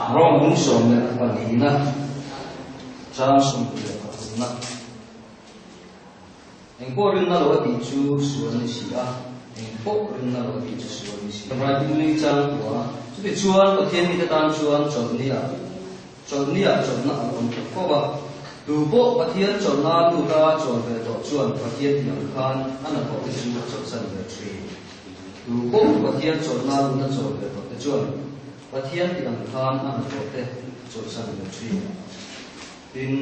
Rom bung 14-na chang 23-na. Eng pawh rinna lo a tih chu sual a ni si a, eng pawh rinna lo a tih chu sual a ni si. Rai bung li chang kua. Chutichuan Pathian mite tan chuan chawlhnia chawlhnia chawlhna a lo awm tawh fo a. Tu pawh Pathian chawlhna luta chawl ve tawh chuan Pathian tih ang khan a hnathawh te chu a chawlhsan ve thin. Tu pawh Pathian chawlhna luta chawl ve tawh te chuan Pathian tih ang khan a hnathawh te a chawlhsan ve thin. Tin,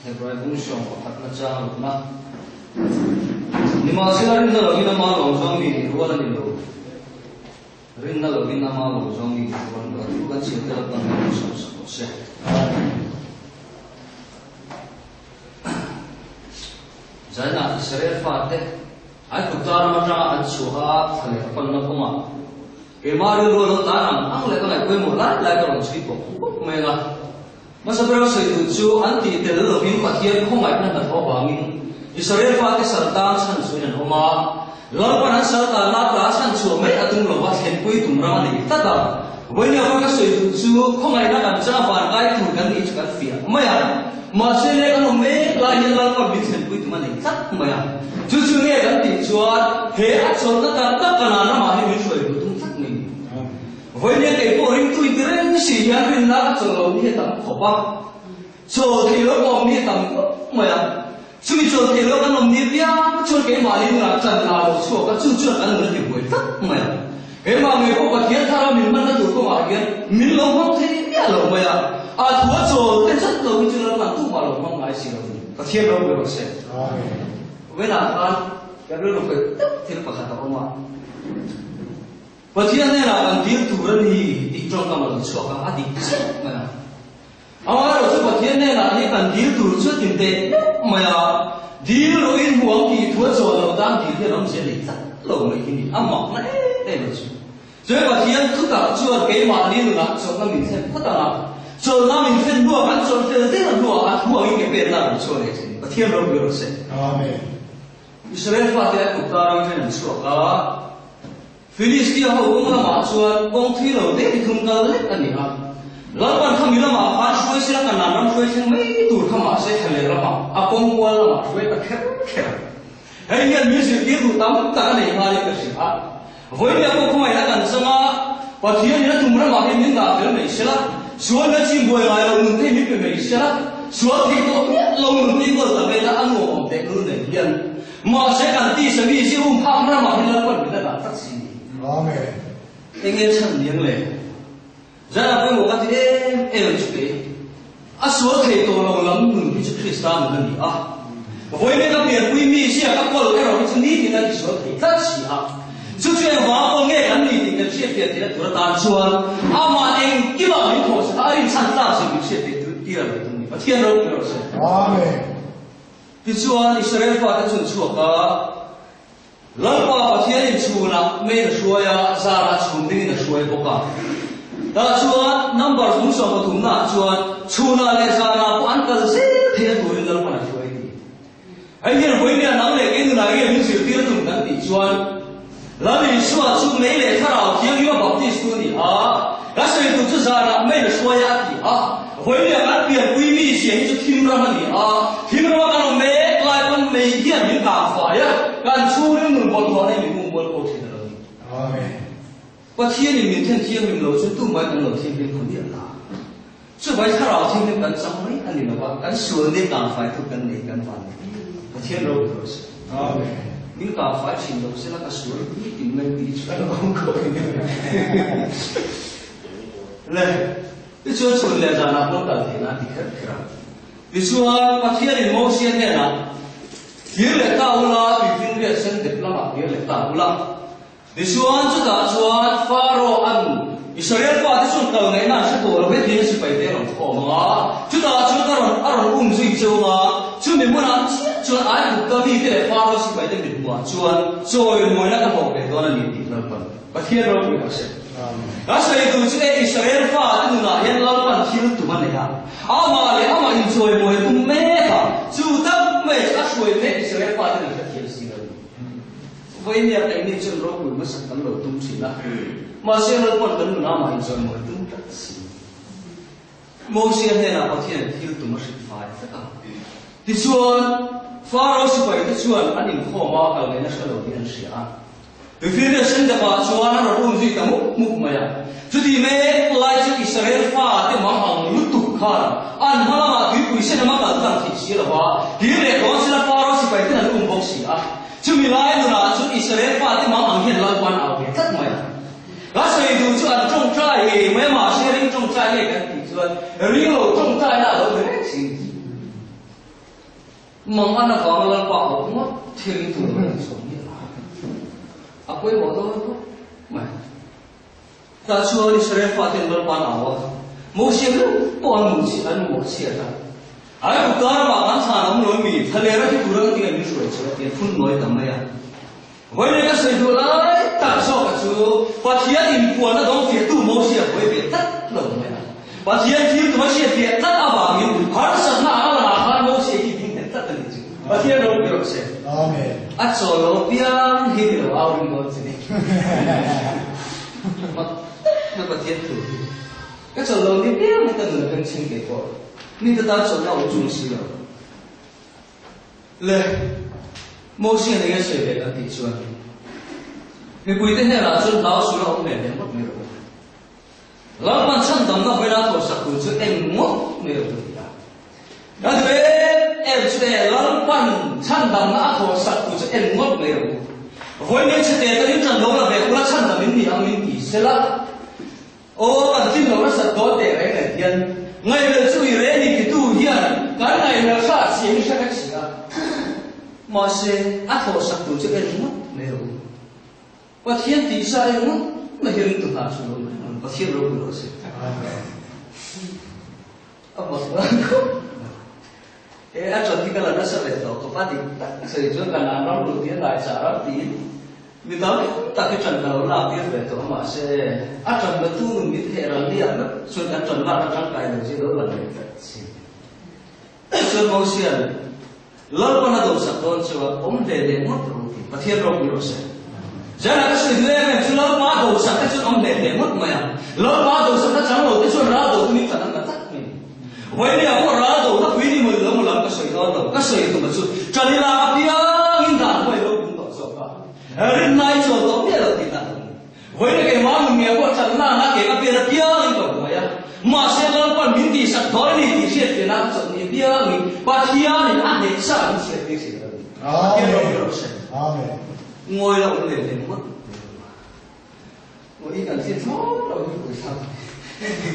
Hebrai bung 11-na chang rukna. Nimahsela rinna lovin ama lawm zawng mi nih rual a ni lo. Rinna lovin ama lawm zawng mi nih rual a ni lo. A thu kan chhiar te Lalpan min rawn sawm sak rawh se. Zainah Israel fate Aigupta ram atanga an chhuaha thla leh a panna kawngah keimah rilru a lo tan ang ang leh ka ngaih pawimawh lai lai ka rawn chhui pawp pawp mai ang a. Hmasa ber sawi duh chu an tih tel lovin Pathian khawngaihna hnathawh avangin Israel fate sal tan chhan chuin an awm a. Lalpan an sal tanna tla chhan chhuah mai a tum lova thlenpui tum ram a nei tlat a. Vawinia pawh ka sawi duh chu khawngaihna kan changa vankai tur kan nih chu kan fiah mai a. Mahse le kan awm mek lai hian Lalpan min thlenpui tum a nei tlat mai a. Chu chu nge kan tih chuan he a chawlhna tak tak Kanaan ramah hian min hruai duh tum tlat mai ni. Vawinia kei pawh ringtu inti reng si hian rinna ka chawlh lo ni a tam khawp a. Chawl thei lo ka awm ni a tam khawp mai a. Chumi chawl thei lo kan awm ni piang chuan keimahni nunah chan la lo chhuak a, chu chuan kan nun a ti buai tlat mai a. Keimah ngei pawh Pathian thara min hmanna tur kawngah hian min lo hmang thei miah lo mai a. A thu a chawl te zat lo hi chu Lalpan tumah lo hmang ngai si lo ni. Pathian ropui rawh se. Vawiinah khan kan rilru fai tak thil pakhat a awm a. Pathian hnenah kan dil tur a ni tih tawngkam a lo chhuak a, a dik chiah mai a. Amaherawh chu Pathian hnenah hi kan dil tur chu tin teh meuh mai a, dil ruin hmu ang tih thu a chawn lo tan dil hian awmzia nei tlat lo mai hi ni, a makna em em a chu. Chuai Pathian thutak chuan keimahni nunah chawlhna min thlen phawt ang a, chawlhna min thlen hnuah kan chawlh fel der hnuah a thu angin ke pek nan an chhuah leh thin. Pathian ropui rawh se. Amen. Israel fate a kut kar ang ṭhen an chhuak a. Filistia ho kawng lamah chuan kawng thui lo deuh hi thum kal lek a ni a. Lalpan khami lamah khan hruai sela Kanaan ram hruai thleng mai tur kha mahse thlaler ramah a kawng mual lamah hruai ta kher kher a. Hei hian min zirtir duh tam tak a nei nghalin ka hria a. Vawinia pawh khawngaihna kan chang a, Pathianin a tum ramah hian min dah fel mai sela, sualna chim buai ngai lo nun te hi min pe mai sela, sual thei tawh miah lo nun te hi kawl ta vela a nuamawm teh lul nei hian. Mahse kan tisa mi zir um phak ramah hian Lalpan min la dah tlat si ni. Amen. Enge chhan niang le? Zan pawimawh ka ti em em chu kei. A sual thei tawh lo lam nun hi chu Krista nun a ni a. Vawiin ka pianpui mi zia ka kawl erawh hi chu nitin a ti sual thei tlat si a. Chu chu engvang pawh nge kan ni tih kan hriatfiah theihna tur atan chuan amah engkimah min thawh sak a, a rinchhan tlak zir min hriatfiah tir a lo tum ni. Pathian ropui rawh se. Amen. Tichuan Israel fate chu an chhuak a, Lalpa Pathianin chhunah meiin a hruai a, zarah chhun dingin a hruai bawk a. Tah chuan number zung 13-naah chuan chhunah leh zanah pawh an kal zel theihna turin Lalpan a hruai a ni. Hei hian vawinia nang leh kei nunah nge min zirtir a tum kan tih chuan Lal Isua chu mei leh thlarau thianghlim a baptist tu a ni a, ka sawi tur chu zanah meiin a hruai a a ti a. Vawinia kan pianpui mi zia hi chu thim ram a ni a, thim rama kan awm mek lai pawn mei hian min kang fai a, kan chhungin nun bawlhhlawh nei min um bual pawh thin a lo ni. Amen. Pathianin min then thianghlim lo chu tumah kan lo thianghlim phu miah la. Chuvai thlarau thianghlim kan chang mai a ni lo va, kan sual nen kang fai thu kan nei kan van ni. Pathian ropui rawh se. Amen. Min kang fai thin lo sela ka sual ni tin mai ti chu a lo awm khawp in. Le. Tichuan chhun leh zanah pawh kal theihna a ti kher kher a. Tichuan Pathianin Mosia hnenah, Kir leh ta ula, tuifinriat sen dep lamah kir leh ta ula. Tichuan chutah chuan Pharaoh an Israel fate chuan kal ngaihna an hre tawh lo he tiin sipai te a rawn khawm ang a, chutah chuan a rawn a rawn um zui cheu ang a, chumi hmunah chiah chuan Aigupta mite leh Pharaoh sipaite mithmuhah chuan chawimuaina ka hlawh ve dawn a ni tih Lalpan Pathian ropui rawh se. Ka sawi tur chu e Israel fate nunah hian Lalpan thil tum a nei a, amah leh amah inchawimawi a tum mek a, chu tak mai chu a hruai mek Israel fate nan hrethiam si lo. Vawinia keini chuan ropui hmasak kan lo tum thin a, mahse Lalpan kan nunah amah inchawimawi a tum tlat si. Mosia hnenah Pathian thil tum a hrilh fai vek a. Tichuan, Faro sipaite chuan an inkhawm a, kal ngaihna hre lo tih an hria a. Tuifinriat sen dapah chuan an rawn um zui ta mup mup mai a. Chuti mek lai chu Israel fate mang ang lutuk khan an hma lamah tuipui sen ema kal tlang theih si lo va, hlir leh dawn sela Faro sipaiten an um bawk si a. Chumi lai nunah chuan Israel fate mang ang hian Lalpan au ve tlat mai a. Ka sawi duh chu an tawngtai ngei mai a, mahse ring tawngtai nge kan tih chuan ring lo tawngtai na a lo ni reng si. Mang an avanga Lalpa awk ngawt thil tur a lo chhuak miah lo. A pawimawh dawn khawp mai. Tah chuan Israel faten Lalpa an au a, Mosia meuh pawh an hmuh chhiat an hmuh chhiat a. Ai kut karah kan thlan awm lo mi, thlalera hi tura ka tinge min hruai chu a ti a, phun nawi ta mai a. Vawiin ka sawi duh lai tak zawk a chu Pathian inpuan a dawng fiahtu Mosia buai ve tlat lo mai a. Pathian thil tuma hriat fiah tlat avangin harsatna a lakah khan Mosia hi ding nghet tlat a ni chu. Pathian ropui rawh se. Amen. A chawl lo piang hi ni lo au ring dawn che ni. Mak tak mai Pathian thu hi. Ka chawl lo ni piang hi ka nun a bengchheng kei pawh. Mi te tan chawlhna awm chung si lo. Le, Mosia nen nge sawi ve kan tih chuan mipuite hnenah chuan hlau sul a awm ve hle ngawt mai rawh u. Lalpan chhandamna hawina thawhsak tur chu en ngawt mai rawh u ti a. Kan duh em em chu e, Lalpan chhandamna a thawhsak tur chu en ngawt mai rawh u. Vawiin chhe te takin ṭan lo la ve kula chhandam in ni ang min ti sela. Aw, kan tlin lo nasat dawn teh reng reng hian ngaihmelh chu i reh ni titu hian kan ngaihmelh hrat si hi hre vek si a. Mahse, a thawhsak tur chu en ngawt mai rawh u. Pathian tihsa en ngawt mai hi ringtu hna chu lo ni reng. Pathian ropui rawh se. A bawk ngai khawp mai. E, a ṭan hi ka la nasa ve tawh khawp a, dik tak sawi chuan ka nan ram lut hi a ngai chah ram tiin mi tam tak hi ṭan ka lo lak tir ve tawh a, mahse a ṭan la tu nun min theh ral liak meuh chuan kan ṭan lak aṭang kai lo zia lo lang leh tlat si. Chuan Mosia'n Lalpan a dawhsak dawn chu a awm hle leh ngawt ro ti Pathian ropui rawh se. Zan ah ka sawi duh em em chu Lalpa dawhsak te chuan awm hle hle ngawt mai a, Lalpa dawhsak na chang lo te chuan ral do tumin chan an la tlat mai. Vawiin ah pawh ral do na pui ni mawlh lo maw lam ka sawi dawn lo, ka sawi tum a chu Ṭan ila apiangin dan huai lo tum tawh zawk a, rinna i chawl tawh miah lo tih dan a ni. Vawiin keimah nun nge pawh chan nana ke ka pian apiangin ka buai a, mahse Lalpan min tihsak dawn a ni tih hriat pian a ka chawlh ni apiangin Pathianin a hneh sa min chhiat tir si lo a ni. Pathian ropui rawh se. Amen. Ngawi la awm leh leh ngawt mai lo a. Aw i kan thil thlawt lo hi pui thlak a ni.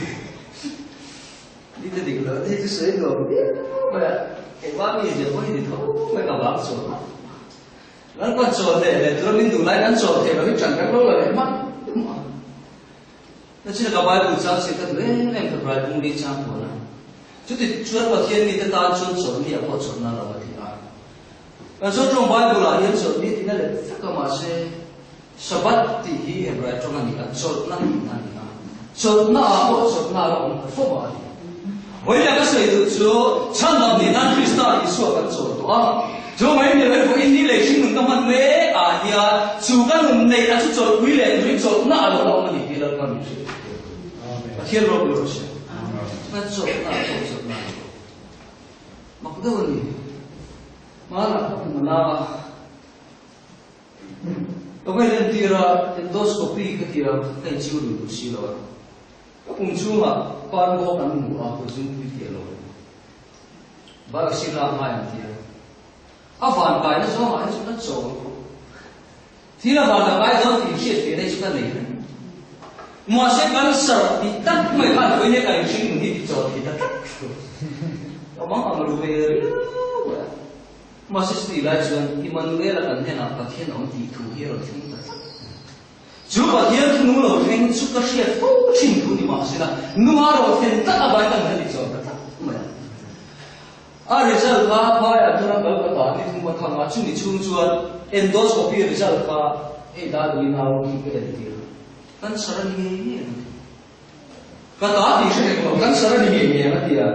Ni te dik lo te hi chu sawi nuam viau mai a, keimah mi zia pawh hi ni tho mai ka vang chuang a. Lalpan chawl leh leh tura min duh laiin an chawl thei lo hi ṭan kan lo la leh hmak hmak a. Nachina ka Bible chang chhiat ka duh em em ka Brai bung li chang puan a. Chuti chuan Pathian mite tan chuan chawlhni ah pawh chawlhna lo a ti a. Kan sawi ṭawng Bible ah hian chawlhni tihna leh vek a mahse Sabbath tih hi Hebrai ṭawng a ni a, chawlhna tihna a ni a. Chawlhna ah pawh chawlhna a la awm ta fo a ni. Vawiin ka sawi duh chu chhandam nih nan Krista Isua kan chawl tawh a. Chu mai ni leh vawiin ni lei hringnun ka hman mek ah hian chu ka nun neih a chu chawlhpui leh turin chawlhna a lo la awm a ni tih Lalpa min hrilh tir a ni. Pathian ropui rawh se. Kan chawlhna ah pawh chawlhna a lo awm. Mak deuh a ni. Hmanah ka hmu na a. Ka vawi entir a, endoscopy ka ti a, ka inchiu lui duh si lo a. Ka pum chhungah pan bawk an hmu a, ka zungpui tih a lo awm. Biopsy lak ngai an ti a. A van kaina zawngah hi chu ka chawl khawp. Thil a van a kai dawn tih hriat ve na hi chu ka nei reng. Mahse cancer tih tak mai khan vawiin ka inhring nun hi ti chawl thei ta tlat lo. Ka mang ang ru ve riau a. Mahse chutih lai chuan Immanuela kan hnenah Pathian awm tih thu hi a rawn thleng ta tlat. Chu Pathian thu nung lo thleng chu ka hriat fo thin thu ni mahsela nunga rawh thlen tlat a vai kan han ti chawn ta tlat mai a. A result kha phaiah chuan a kal ka ta ni thum a thang a, chumi chhung chuan endoscopy result kha hei dar ui nau khi ka entir a, cancer a ni ngei ngei ang a ti. Ka ta tih hre hek lo, cancer a ni ngei ngei ang a ti a.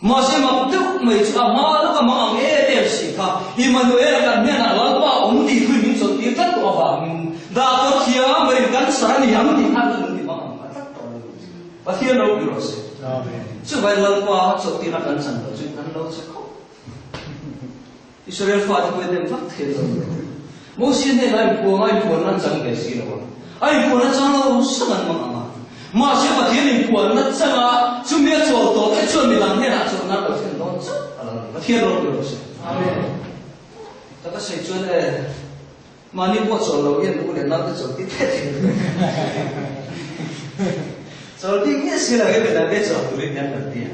Mahse mak deuh mai chu a hma lawka mang ang em em si kha Immanuel kan hnenah Lalpa awm tih thuin min chawlh tir tlat tawh avangin Doctor thiam berin cancer a ni ang tih khan ka nung ti mang ang kha tlat tawh a ni. Pathian ropui rawh se. Chuvai Lalpa chawlhtirna kan chan loh chu an lo che khawp. Israel fate pawhin dem vak thei lo. Mosia hnenah a inpuang a, inpuanna an chang ve si lo a. A inpuanna chang lo sang an mang ang a. Mahse Pathian inpuanna changa chumi a chawl tawh te chuan midang hnenah chawlhna an lo thlen dawn chauh a lo ni. Pathian ropui rawh se. Amen. Taka sawi chuan e, mahni pawh chawl lo hian u leh naute chawl tir thet thin. Chawl bik nge si lo hian midang te chawl turin kan lo ti a.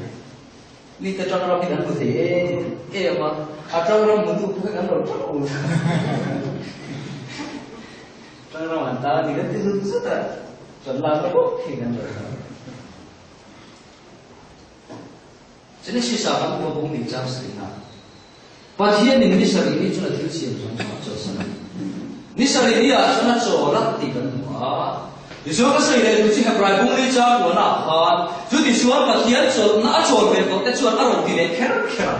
Mite ṭang ram hi kan hmu thei em em a, a ṭang ram hmutu pawh hi kan lo ṭang ul. Ṭang ram an ta a ni kan ti zut zut a, ṭan lakna bawk hi kan lo ṭang. Genesis ah kan hmu a bung nih chang sarihna. Pathianin ni sarih ni chuan a thil siam zawng zawng a chawlhsan a. Ni sarih ni ah chuan a chawl a tih kan hmu a. Tichuan ka sawi leh tu chu Hebrai bung li chang kuan ah khan chutichuan Pathian chawlhna a chawl ve tawh te chuan a rawn ti leh kher kher a.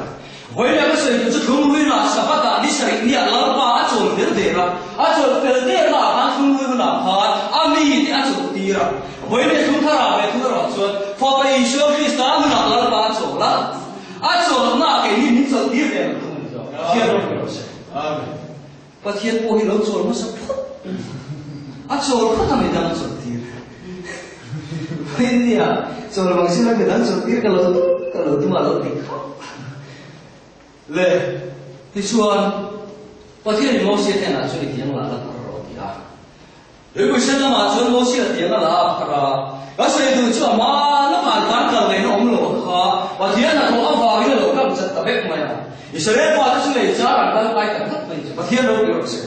Vawi leh ka sawi tu chu thlunglui hunah Sabbath ah ni sarih ni ah Lalpa a chawl fel der a. A chawl fel der na ah khan thlunglui hunah khan a mi te a chawlh tir a. Vawi leh thlungthar ah ve thung erawh chuan Fapa Isua Krista hunah Lalpa a chawl a. A chawlhna kei hi min chawlh tir ve lo thung a ni zawk. Pathian ropui rawh se. Amen. Pathian pawh hi lo chawl hmasa phawt. A chawl phawt a midang a chawlh tir. India chawl bang sila midang chawlh tir ka lo ka lo tum a lo ti khawp. Le tichuan Pathian in Mosia hnenah chuan i tiang lah la phar rawh a ti a. Tuipui sen lamah chuan Mosia tiang a la a phar a, ka sawi duh chu ama lamah an tan kal ngaihna awm lo kha Pathian hnathawh avangin a lo kam chat ta vek mai a. Israel fate chu lei char an kal kai ta tlat mai chu Pathian ropui rawh se.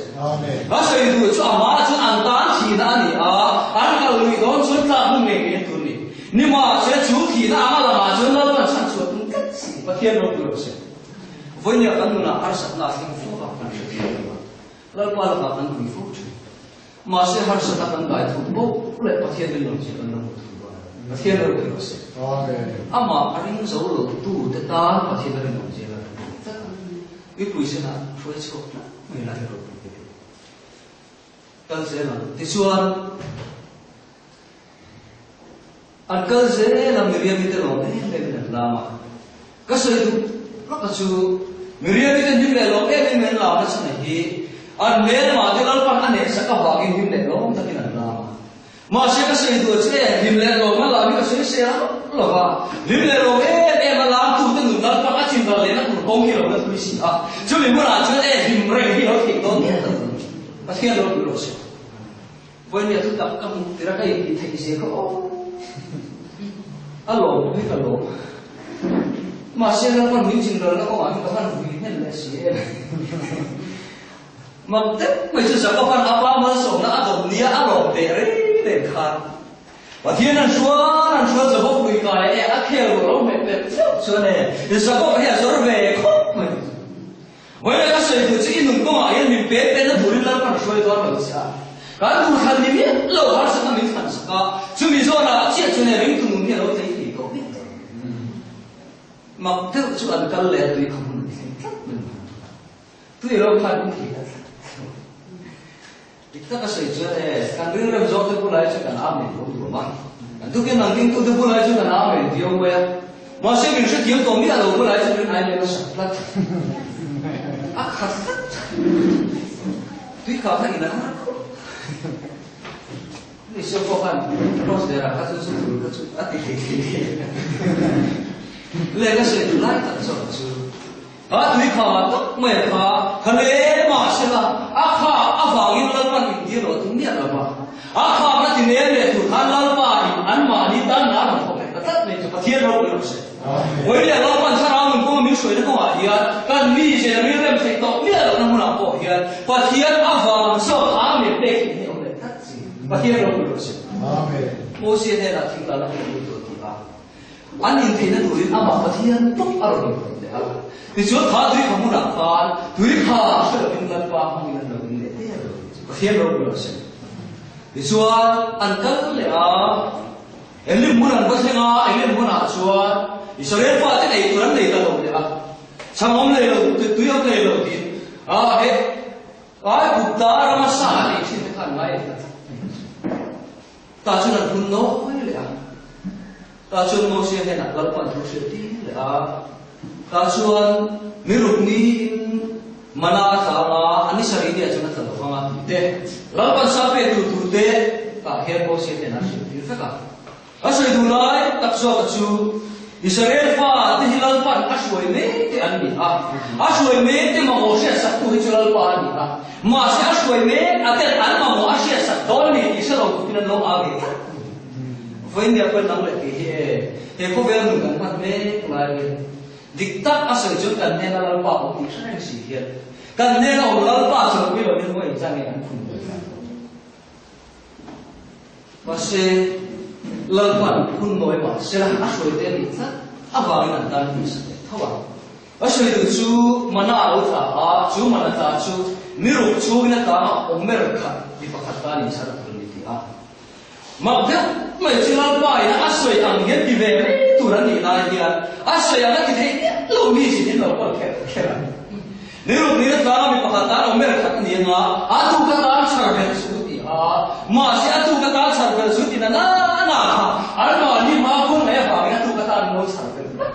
Ka sawi duh chu amah chuan an tan thihna a ni a, an kal luih dawn chuan tlak hmun ngei ngei an tur ni. Nimahse chu thihna anga lamah chuan Lalpan chhanchhuah tum tlat si Pathian ropui rawh se. Vawinia kan nunah harsatna a thleng fo a, kan hrethiam lo a. Lalpa lakah kan pui fo thin. Mahse harsatna kan dai thut bawk leh Pathian min rawn zir kan lo hmu thut dawn a ni. Pathian ropui rawh se. Amah a ring zo lo tu te tan Pathian a rinawm zel a ni tlat a. Mipui zinah hruai chhuak tlat mai la hi ropui ka ti. Kal zel ang. Tichuan an kal zel a Miriam-i te lawm em em in an lam a. Ka sawi duh lawka chu Miriam-i te hlim leh lawm em em an lam na chhan hi an hmelmah te Lalpan a nehsak avangin hlim leh lawm takin an lam a. Mahse ka sawi duh che hlim leh lawm a lam hi ka sawi sel lo va, hlim leh lawm em em a lam tute nun Lalpan a chin ral lehna tur kawng hi lo la tui si a, chumi hmunah chuan e hlim reng hi lo theih dawn miah lo. Pathian ropui rawh se. Vawinia thu tak ka hmuh tir a ka intih theih zia kha aw. A lawm pawh hi ka lawm. Mahse Lalpan min chin ralna kawngah hi ka han vui hnem leh si em. Mak deuh mai chu Jakob-a'n a pa malsawmna a dawm nia a lawm teh reng reng khan Pathian an hrual an hrual Jakob lui kai e a khel ruah lo hmeh pet chauh chuan e Jakob hi a zawr ve khawp mai. Vawiin ka sawi duh chu i nun kawngah hian min pek pehna turin Lalpan hruai dawn lo che a. Kan duhthlan ni miah lo harsatna min thlan sak a, chumi zawnah chiah chuan e ringtu nun hi a lo tlei thei tawh miah lo. Mak deuh chu an kal leh a tui kha hmun an thleng tlat mai a. Tui lo khan min thei ta tlat lo. Dik taka sawi chuan e, kan rilrem zawk te bulai chu kan amen lo duam a, kan tukin ang dingtu te bulai chu kan amen viau mai a, mahse min hrethiam tawh miah lo bulai chu min amen a sak tlat. A khat tlat. Tui kha kha in a har khawp. Ni se pawh khan cross derah kha chu chu tur kha chu a ti thei thei thei. Le ka sawi duh lai tak zawk chu. A tui kha tak mai a kha, kha le mah se la, a kha avangin Lalpan in dir loh tum miah lo va. A kha na ti nel leh tur khan Lalpa in anmahni tan na a rawn thawk leh ta tlat mai chu Pathian ropui rawh se. Vawi leh Lalpan thlarau nun kawnga min hruaina kawngah hian kan mi zel rilrem theih tawh miah lohna hmunah pawh hian Pathian avang zawk a min pek theih hi a awm leh tlat si. Pathian ropui rawh se. Mosia hnenah thing la la hmuh lut tur a ti a. An intheihna turin amah Pathian tawp a rawn inpawlh leh a. Tichuan kha tui kha hmunah khan tui kha hre lovin Lalpa hmangin an lo in leh der lo tih chu Pathian ropui a sawi. Tichuan an kal leh a, Elim hmun an va thleng a, Elim hmunah chuan Israel fate ei tur an nei ta lo leh a, chhang awm lei lo, tui awm lei lo tiin a he ai Gupta rama sa an ei thin te kha an ngai ta tlat mai. Tah chuan an phun nawi leh a. Tah chuan Mosia hnenah Lalpan thu hriat tir leh a. Tah chuan mi ruk niin mana a tlang a, a ni sarih nia chuan a tla lo vang a tih te, Lalpan sa pe tur tur te tah hian Mosia hnenah a hriat tir vek a. A sawi duh lai tak zawka chu Israel fa te hi Lalpan a hruai mek te an ni a, a hruai mek te mamawh hriatsak tu hi chu Lalpa a ni a, mahse a hruai mek a ten an mamawh a hriatsak dawn ni tih hre lo tukin an lo aa ve tlat. Vawinia pawhin nang leh kei hi e, he khawvel nun kan hman mek lai hian dik tak a sawi chuan kan hnena Lalpa awm tih hre reng si hian kan hnena awm Lalpa chuan pui lovin vawiin zan nge kan phun ve tlat. Mahse, Lalpa'n phun nawi mah sela a hruai te a nih tlat avangin an tan tihsak leh tho a. A sawi duh chu mana a lo tla a, chu mana tla chu mi ruk chhungin a tang a awm mer khat mi pakhat tan inchhar tur a ni ti a. Mak deuh mai chu Lalpa in a sawi ang hian ti ve mai tur a nih lai hian a sawi ang a ti thei miah lo mi zin in lo kawl kher kher a. Ni ruk ni atanga mi pakhat tan awm ber khat a ni anga, a tuk atan chhar belh chu ti a, mahse a tuk atan chhar belh chu ti na na na kha anmahni hma phun mai avangin a tuk atan an lo chhar belh vat.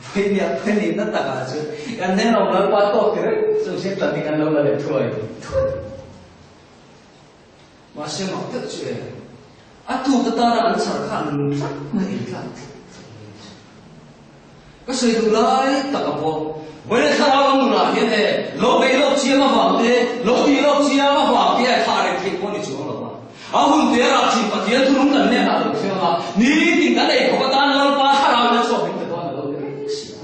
Vawinia pahnih na takah chu kan hnenawm Lalpa tawk ti reng chu hriat tan hi kan lo la leh thuai thuai. Mahse mak deuh chu e, a tuk atana an chhar khan lung tlat mai in tlat tlat tlat mai a ni. Ka sawi duh lai tak a pawh, Vawiin thlarau lam nunah hian e, lo beih lawk chiam avang te, lo tih lawk chiam avang te a thah reng theih pawh a ni chuang lo va. A hun te rah thin Pathian thunung kan hnenah lo thleng a, nitin kan ei khawp atan Lalpa thlarau in a chhuak min pe dawn a lo ni reng si a.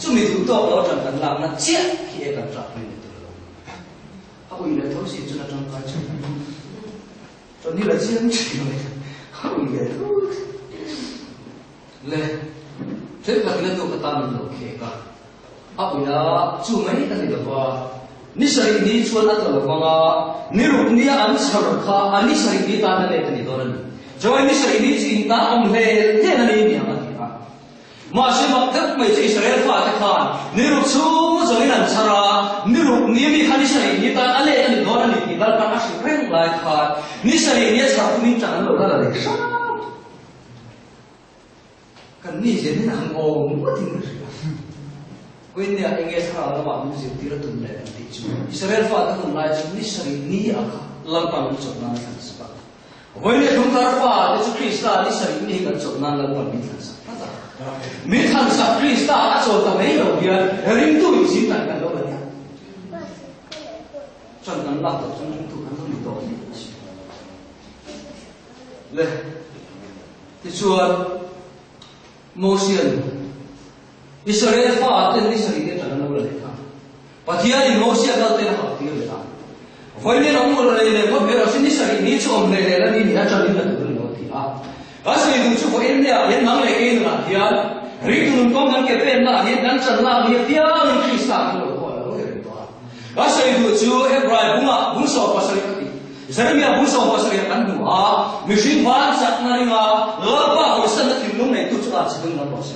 Chumi duh tawk lo atang kan lakna chiah khi e kan ṭah pui leh tur a lo ni. A ui leh tho si chuan a tangkai chu chuan ni la chiang thin mai a ui leh tho le thenkhat in a tuk atan an lo khek a a ui a chu mai a ni lova ni sarih ni chuan a tla lovang a ni ruk nia an chhar kha a ni sarih ni tan a let a ni dawn a ni chuan ni sarih ni chu in tan awm hle hlen a ni niang a ti a. Mahse mak deuh mai chu Israel fate khan ni ruk chhung zawngin an chhar a, ni ruk ni mi kha ni sarih ni tan a let a ni dawn a ni tih Lalpan a hrilh reng lai khan ni sarih nia chhar tumin ṭan an lo la la leh hram. Kan ni zen in ang awm ngawtin ka hria. Koinnia enge thlarau lamah min zirtir a tum leh kan tih chu Israel fate hun lai chu ni sarih ni a kha Lalpan min chawp nan a thlan sak a. Vawi leh thum thar fa te chu Krista ni sarih ni hi kan chawp nan Lalpan min thlan sak tlat a. Min thlan sak Krista a chawl ta mai lo hian ringtu in zin dan kan lo la nia. Chuan kan lak tawh chuan ringtu kan lo ni tawh hle a si. Le tichuan Mosian Israel fa ten ni sarih te tan an lo la leh kha. Pathianin Mosia kalte a hauh tir leh a. Vawiin awm ul rei leh ngawt ber asin ni sarih ni chu awm leh leh la ni ni atangin la tur a ni lo a ti a. Ka sawi duh chu vawiin nia hian nang leh kei nunah hian ringtu nun kawng kan ke penna ah hian kan chan lak ni apiangin Krista kan lo haw a lo reng tawh a. Ka sawi duh chu Hebrai bungah bung 70 ka ti. Jeremia bung 70 ah kan hmu a, mihring van chakna ringa Lalpa hawisanna thinlung neitu chu a chhe ding lam rawh se.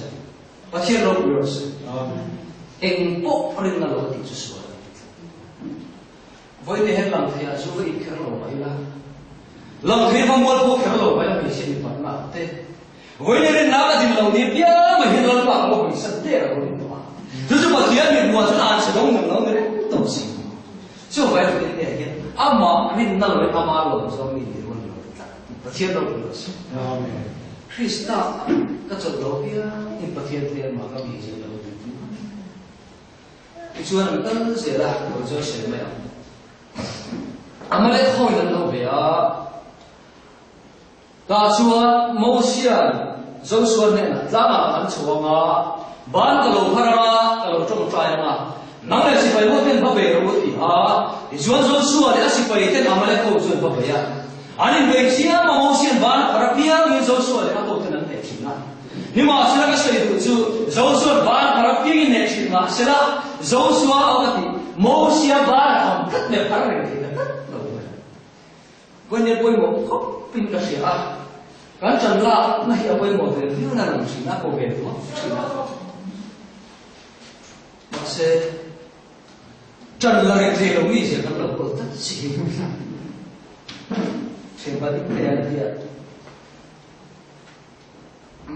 Pathian ropui rawh se. Eng pawh rinna lo tih chu sual a ni tlat. Vawiin hian lang thei ah chu va inkher lo mai la. Lang thei va mual pawh kher lo mai la hmeichhia mipat na ah te. Vawiin rinna ka din lo ni piang mai hian Lalpa ka va hawisan der a lo ni tawh a. Chu chu Pathian mithmuh ah chuan an chhe dawng nung lo ni reng tawh si. Chu vai vawiin nia hian amah rinna lo in ama lawm zawng mi ni rual lo tlat. Pathian ropui rawh se. Amen. Krista ka chawlh lo piang in Pathian thei amah ka mi zir lo ti tu. Tichuan an kal zel a, lo chawi sawi mai ang. Amalek ho in an lo ve a. Tah chuan Mosian Joshua hnenah tlangah ka han chho ang a, ban ka lo phar ang a, ka lo tawngtai ang a, nang leh sipai ho ten va bei rawh u ti a. Tichuan Joshua leh a sipai ten Amalek ho chu an va bei a. An inbei chiam a, Mosian ban a phar apiangin Joshua leh a hoten an hneh thin a. Nimahsela ka sawi duh chu Joshua ban phar apiangin hneh thin mahsela Joshua a awm a tih, Mosia ban a tham tlat leh phar reng theih ta tlat lo mai. Vawiin pawimawh khawp in ka hria a, kan ṭan lak na hi a pawimawh ve viau na lang ṭhin a, ko ve duak ṭhin a. Mahse, ṭan la reng thei lo mi zia kan lo kawl tlat si hi. Ṭhianpa ding thei an ti a.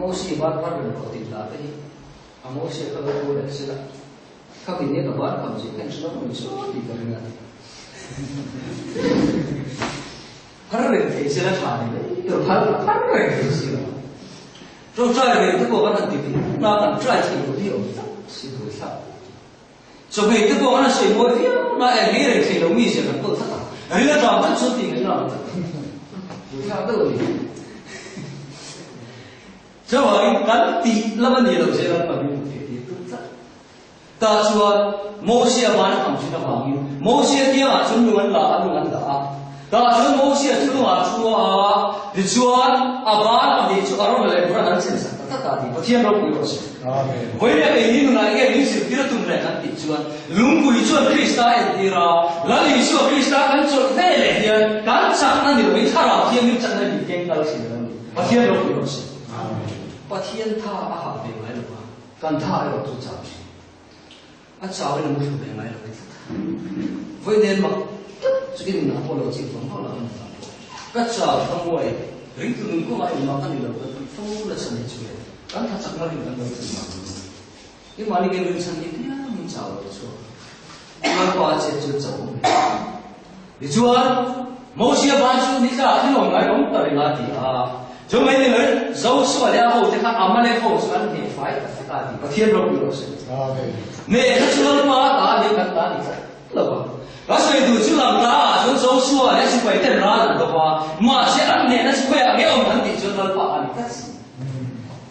Mosia ban phar reng rawh tih hla te hi a Mosia kha lo bo leh sela, khami nia ka ban kham zia kha in hre lo mai saw tih ka ring a. Phar reng thei sela tha ni mai tur phar phar reng thei si lo. Tawngtai reng te pawh kan han ti tih na kan try thei lo hi awm tak si buai thlak. Chawhmeh te pawh kan han sawi mawi viau na eng hi reng thei lo mi zia kan kawl tlat a, ril a ṭam tlat chuan tih ngaihna a awm tlat. Buai thlak deuh a ni. Chuvangin kan tih lam a ni lo zel an pahnih hmuh theih tir tum tlat. Tah chuan Mosia van a tam thin avangin Mosia kiangah chuan lung an la a, lung an dah a. Tah chuan Mosia chu lungah a thu a, tichuan a ban pahnih chu Arona leh Hura an chen sak ta tlat a ti. Pathian ropui rawh se. Vawiin keini nunah enge min zirtir a tum leh kan tih chuan lungpui chuan Krista a entir a, Lal Isua Krista kan chawlh ve leh hian kan chakna ni loin Thlarau Thianghlim chakna min keng kal thin a lo ni. Pathian ropui rawh se. Pathian tha a hah ve ngai lo va. Kan tha erawh chu chau thin. A chau in a muthlu ve ngai lo tlat. Vawi nen mak tak chu in nunah pawh lo chik vang vang lo a nunah pawh ka chau ka muai ringtu nun kawngah engmah ka ni lo ka tih fo la chhan hi chu e kan tha chakna rin kan lo tih vang ni. Keimahni kan rin chhan hi piang in chau lo chhuak. Lalpa a chet chu chau awm ve. Tichuan, Mosia ban chu ni tla thil awm ngai awm ta reng a ti a. Chu mai ni loin Joshua leh a hote khan Amalek ho chu an hneh fai ta vek a ti. Pathian ropui rawh se. Hneh kha chu Lalpa a ta a ni kan ta a ni tlat lo va. Ka sawi duh chu lam tla ah chuan Joshua leh sipai ten ral an do va, mahse an hnehna chu khawiah nge awm kan tih chuan Lalpa a ni tlat si.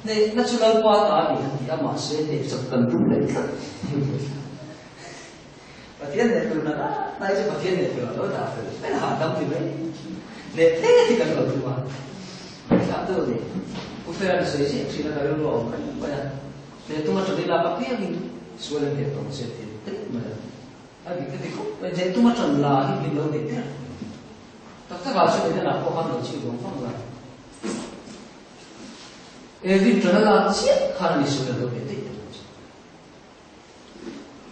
Hnehna chu Lalpa ta a ni kan ti a, mahse hneh chak kan tum leh tlat. Pathian leh tur na na hi chu Pathian leh tur a lo dah fel fel hahdam ni mai. Leh hle hi kan lo tum a. Thlah deuh ni. U Fela sawi ziah thin a ka rilru a awm reng mai a. Leh tuma ṭan i lak apiangin sual an hneh tawng che tih daih mai a. A dik ka ti khawp mai. Leh tuma ṭan la hi min lo nei der. Tak tak ah chuan Edena pawh khan lo chik vang vang la. Evin ṭan a lak chiah khan ani sual an lo hneh daih ta.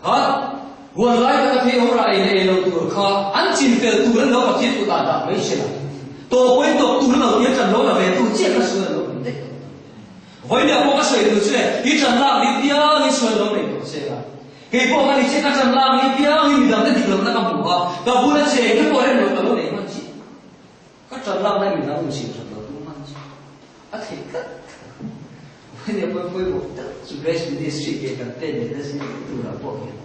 Kha huan lai taka thei ho rah ei leh ei lo tur kha an chin fel tur an lo Pathian kutah dah mai si lo. Tawhpuiin tawp tur an lo tir ṭan lo la ve tu chiah kha sual an lo nei daih tawh. Vawinia pawh ka sawi tur chu e, i ṭan lak ni piangin sual an lo nei tawh che a. Kei pawh ka ni che ka ṭan lak ni piangin midangte dik lohna ka hmu a, ka bula che te pawh rem loh ka lo nei hman chiah. Ka ṭan lak lai midang in chhim ṭhat lo tum hman chu a theih tlat. Vawinia pawi pawimawh tak chu Grace Ministry ke kan pen leh na zing turah pawh hian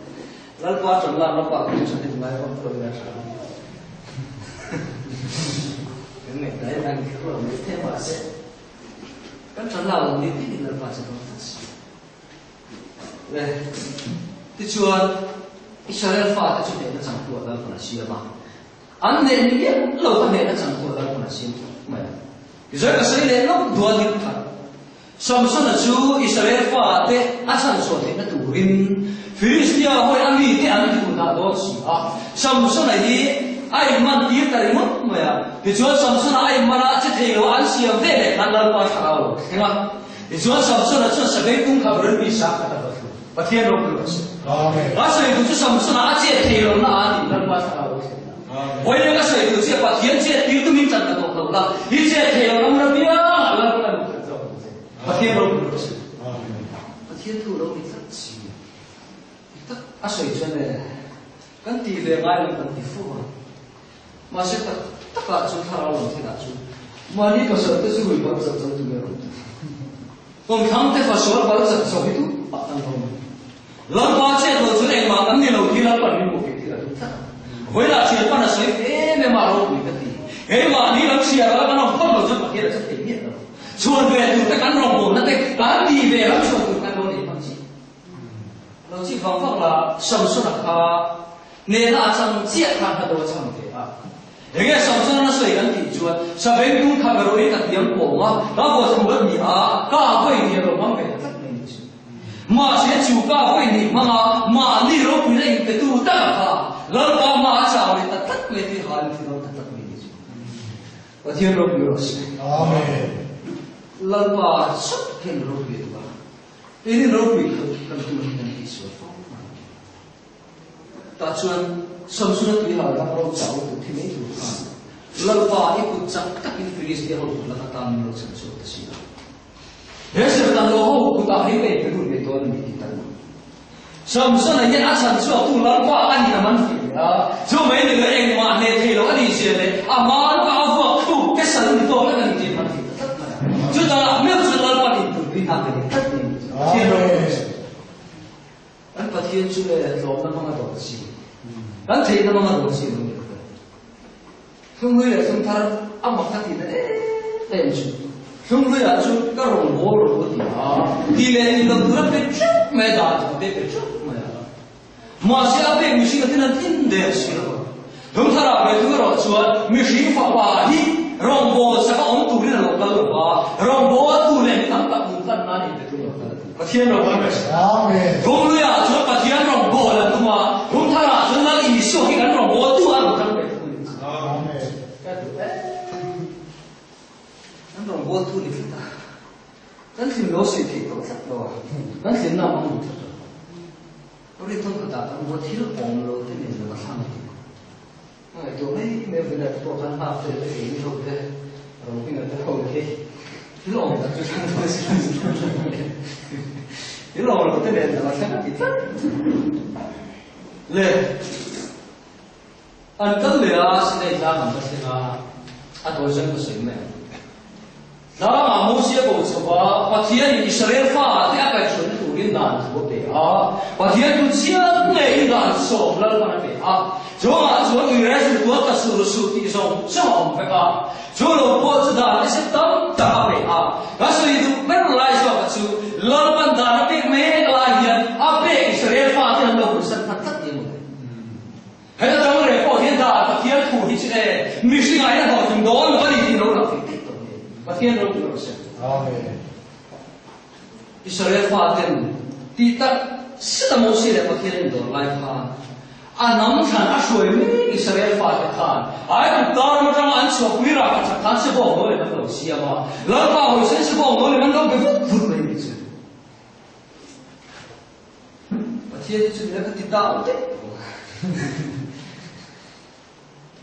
Lalpa ṭan lak na pah chu ṭhahnem ngai vak lo ila ṭha a ni. Kan ngaihtuah hian ang kher lo mai thei mahse kan ṭan lak lo ni tin in Lalpa chu dawn tlat si. Le tichuan Israel fate chu hnehna changtu ah Lalpan a siam a. An hneh ni miah lo ka hnehna chang pawh Lalpan a siam tlat mai a. Tichuan ka sawi leh lawk dual in khat. Samsona chu Israel fate a chhanchhuah theihna turin Filistia hawi a mite an ti dah dawn si a. Samsona hi a inman tir ta ringawt mai a. Tichuan Samsona a inman a, che thei lo a an siam ve leh khan Lalpa thlarau a lo thleng a. Tichuan Samsona chuan sabeng tung kha rin mi sang khat a va thlu. Pathian ropui rawh se. Amen. A sawi tu chu Samsona a chet thei lo na a ni Lalpa thlarau lo thlen na. Vawiin ka sawi tu che Pathian chet tir tu min chan ta tawh lo la. I chet thei lo ram ra piang ah Lalpa kan khat zawk ang che. Pathian ropui rawh se. Amen. Pathian thu lo ni tlat si. Tak a sawi chuan e kan ti ve ngai lo kan ti fo a. Mahse tak takah chu thlarau lam thil ah chu mahni pasal te chu rui bal chat zo tu nge rawn ti. Kawmthlang te fasual bal chat zo hi tu pah kan lo ni. Lalpa chet lo chuan engmah kan ni lo hi Lalpan min hmuh theih thil a tum tlat a. Vawilah thian pan a sawi em em a ropui ka ti. Keimahni lam chhiar ala kan awm phawt lo chuan Pathian a che thei miah lo. Chhuan ve tur te kan rawngbawlna te kan ti ve lam chhuan tur kan lo nei hman chi. Lo chik vang vang la, Samsona kha hnehna a chang chiah khan hla do a chang ve a. Enge Samsona na sawi kan tih chuan, Saveng tung kha ka ruih ka tiam pawng a, ka vaw thu a ni a, ka vawi hnih a lo hmang ve ta tlat mai ni chu. Mahse chu ka vawi hnih hmang a, mahni ropuina inpetu tak a kha, Lalpa hma a chau leh ta tlat mai tih halin thi dawn ta tlat mai ni chu. Pathian ropui rawh se. Amen. Lalpa chauh hian ropui a duh a. Keini ropui kha kan tum hi kan tihsual fo mai. Tah chuan Samsona tuihal ram ro chau tur thi mai tur khan Lalpa i kut chak takin Filistia ho kut laka tan min lo chhan chhuak ta si a. He serhtan lo ho kutah hi ka inpe lut ve dawn a ni tih tak. Samsona hian a chhan chhuaktu Lalpa a nih a man fih leh a, chu mai ni lo engmah hneh thei lo a nih zia leh a hmanrua a vuak thluk te sal ni tawk lek a nih tih a man fih ta tlat mai a. Chutah meuh chuan Lalpa'n intumpui hna pe leh tlat mai a ni. Pathian ropui a si. Kan Pathian chu le tlawmna hmanga dawr chi, kan theihna hmanga dawr chi lo ni lo ve. Thlunghlui leh thlungthar a mak ka tihna em em chu thlunghluiah chu ka rawngbâwl rawh u ti a, ti leh ti lo tura pe ṭeuh mai a, dan thu te pe ṭeuh mai a. Mahse a pek mihring a tin an tin der si lo a. Thlungtharah ve thung erawh chuan mihring fapa hi rawngbâwl saka awm turin a lo kal lo va, rawngbâwl tu leh mi tam tak nun tlan nan inpe tum lo kal a ti. Pathian rawngbâwl ber si. Thlungluiah chuan Pathian rawngbâwl an tum a, Thlungtharah chuan Lal Isua hi kan rawngbâwl tu a rawn kal ve thung a ni. Ka duh em. Kan rawngbâwl tu ni tlat a. Kan thlim lo sawi theih tawh tlat lo a. Kan thlimna a hmang duh tlat lo. Rin thawm khatah kan buat thil awm lo te nen lo a thlang a ti. A ngaihtuah mai mai avin ah te pawh khan nghak te leh keini ho te Rohminga te ho te hi thil awm tak chu thlang dawn si thil awm lo te nen lam a thleng a ti tlat le an kal leh a Sinai tlang an va thleng a a tawi zawng ka sawi mai ang. Tlangah Mosia ko chho va, Pathianin Israel fate a kaihhruaina turin dan thu a pe a. Pathian chu chiang ngeiin dan sawm Lalpan a pe a. Chungah chuan Uire chu tual ta sur suh tih zawng zawng a awm vek a. Chu lo pawh chu dan te se tam tak a pe a. Ka sawi duh ber lai zawka chu Lalpan dan a pek mek lai hian a pek Israel fate an lo hawisan hman tlat ni maw le. Heta tang reh pawh hian dah Pathian thu hi chu e, mihringah hian hlawhtling dawn lo a ni tih lo lang thei daih tawh ni. Pathian ropui rawh se. Amen. Israel faten tih tak zet a Mosia leh Pathian in dawr lai khan a hnam thlan a hruai mek Israel fate khan Aigupta ram atanga an chhuahpui rah kha that khan sebawng lo lem an lo siam a, Lalpa hawisain sebawng lo lem an lo be vut vut mai ni chu. Pathian hi chu nila ka ti ta ang daih tawh.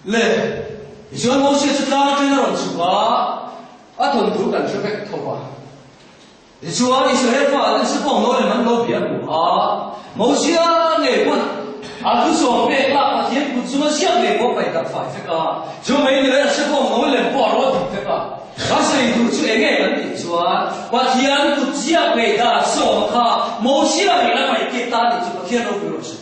Le, tichuan Mosia chu tlang atangin a rawn chhuk a, a thawnthu kan hre vek tho va. Tichuan Israel fa ten Sipawng lo lem an lo bia hmu a, Mosia ngei pawn a thusawm pek lak Pathian kut chunga ziak ngei pawh a paih darh fai vek a, chu mai ni leh Sipawng lo lem pawh a rawn dik vek a. Ka sawi duh chu enge kan tih chuan Pathian kut ziak ngei dan sawm kha Mosia ngei la paih tir ta tih chu Pathian ropui rawh se.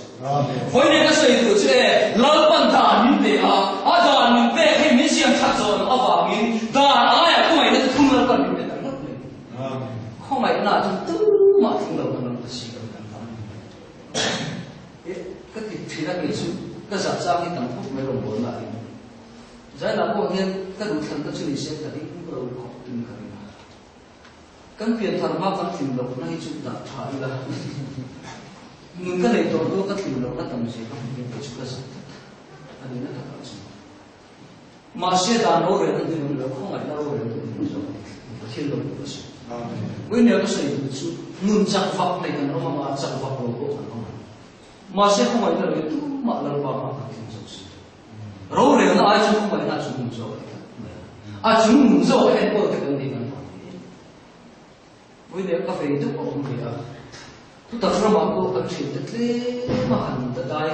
Vawiin ka sawi duh chu e, Lalpan dan min pe a, a dan min pek hi min siam that zawh loh avangin dan aiah khawngaihna chu thum Lalpan min pe ta ringawt mai. Khawngaihna chu tumah tling lo kan awm ta si lo kan ta. E, ka ti thin a kei chu ka zah chang hi tam khawp mai rawngbawlna ah hian. Zainah pawh hian ka duhthlanna chu ni se ka ding ro khawp in ka ring a. Kan pianthar hma kan tlin lohna hi chu dah tha ila. Nun ka nei tawh hnu ka tlin lohna tam zia ka hmu hian kei chu ka zak tlat a nihna takah chuan. Mahse dan rorelna hnu in lo khawngaihna rorelna hnu in zawk a ni. Pathian lo duh a si. Puinia ka sawi duh chu nun chak vak nei kan awm anga chak vak lo pawh kan awm ang. Mahse khawngaihna lo hi tumah Lalpa hma kan tling zawk si lo. Rorelna ai chuan khawngaihna a chungnung zawk a ti tlat mai a. A chungnung zawk a enkawl te kan nih kan vang hi. Vawiin ka vei deuh a awm ve a. Thutak ramah pawh kan thiante tlem a han dadai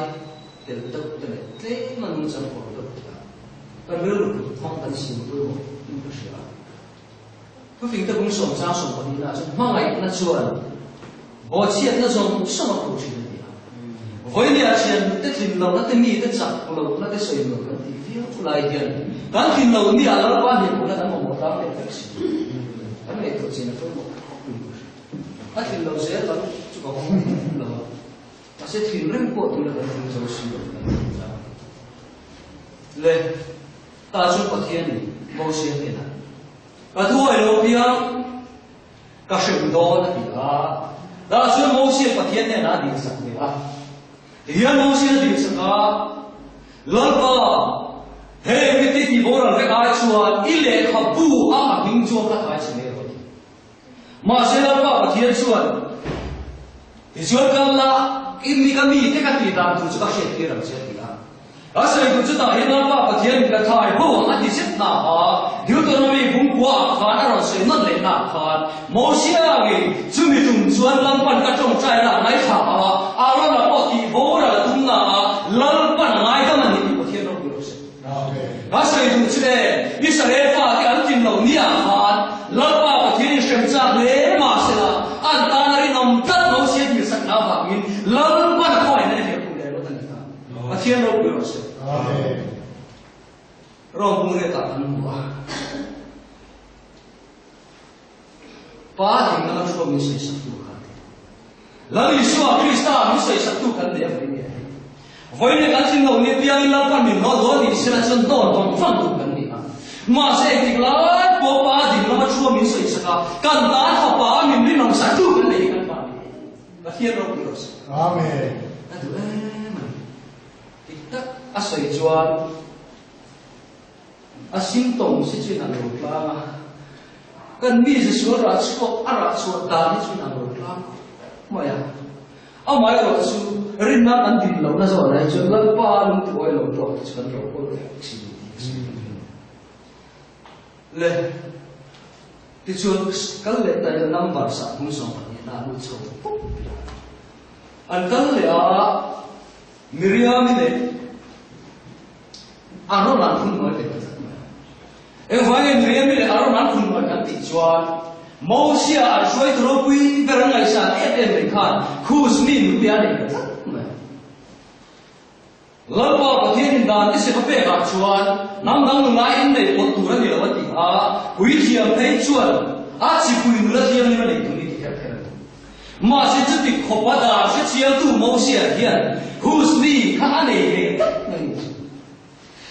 tel deuh te leh tlem a nungchang kawr deuh te a kan rilru kut hmang kan sim pawimawh in ka hria a. Thufingte bung sawmchang sawmpahnihna ah chuan hmangaihna chuan bawhchhiatna zawng zawng a phu thin a ni a. Vawinia thiante tlin lohna te mite chak lohna te sawi nuam kan tih viau lai hian kan tlin loh ni ah Lalpa hniamhmuhna kan mamawh tlang leh vek si. Kan ngaihtuah chin a pawimawh khawp in ka hria. A tlin lo zel ang chu ka hawng lo a. Mahse thinrim pawh tuna kan tlin zo si lo kan tih chang. Le. Tah chuan Pathianin Mosia hnenah, Ka thuai lo piang, ka hrem dawn a ti a. Tah chuan Mosia'n Pathian hnenah a dilsak ve a. Tihian Mosia'n a dilsak a, Lalpa, hei mite ti boral vek ai chuan i lehkhabu a ka hming chuan ka thai che mai rawh a ti. Mahse Lalpa Pathian chuan, Tichuan kal la, i mi ka mite ka tih dan tur chu ka hriattir ang che a ti a. Ka sawi duh chutah hian Lalpa Pathian in ka thai bo ang a ti zet na a, Deuteronomy bung kua. khuaah khan a rawn sawi nawn leh naah khan Mosia ngei chumi tum chuan Lalpan ka tawngtaina a ngaithla a, Arona pawh tih boral a tum naah Lalpan a ngaidam a ni tih Pathian ropui rawh se. Ka sawi duh chu e, Israel fate an tlin loh niah khan Lalpa Pathian in hrem chak hle mahsela an tan a rinawm tlat Mosia dilsakna avangin Lalpan a khawngaihna a hliah khum leh rawt a ni ta. Pathian ropui rawh se. Rom bungriatah kan hmu a. Pa ding lama thu min sawisaktu kha a ti. Lal Isua Krista min sawisaktu kan nei a vawi ni a hei. Vawi leh kan tling lo ni piangin Lalpan min hnawh dawn ni sela chuan hnawn vang vang tur kan ni a. Mahse engtik lai pawh Pa ding lama thu min sawisak a, kan tan Fapa min rinawmsaktu kan nei hi kan pa ni. Pathian ropui rawh se. Amen. A duh em a ni. Dik tak a sawi chuan a symptom si chu in a lo tlang a, kan mize sual rah chhuak a rah chhuah dan hi chu in a lo tlang khawp mai a. Amaherawh chu rinna kan din lohna zawnah hi chuan Lalpa lungtuai lo tawk te chu kan lo hawl vek thin tih ka sawi duh lo. Le tichuan kal leh ta ila number sah hnung 12 na a lut chho pup ila. An kal leh a. Miriam-i leh Aaron an phun hnuai leh ta tlat mai a. Engvangin Miriam-i leh Aaron an phun hnuai kan tih chuan Mosia an hruaitu ropui ber an ngaihsan em em mai khan Kus mi nupui a nei ta tlat mai a. Lalpa Pathianin dan i sep a pekah chuan hnam dang nula innei pawlh tur a ni lo a ti a, puithiam phei chuan a chipui nula thianghlim a nei tur ni ti kher kher a ni. Mahse chuti khawpa dan hrechiangtu Mosia hian Husni kha a nei ve tlat mai ni.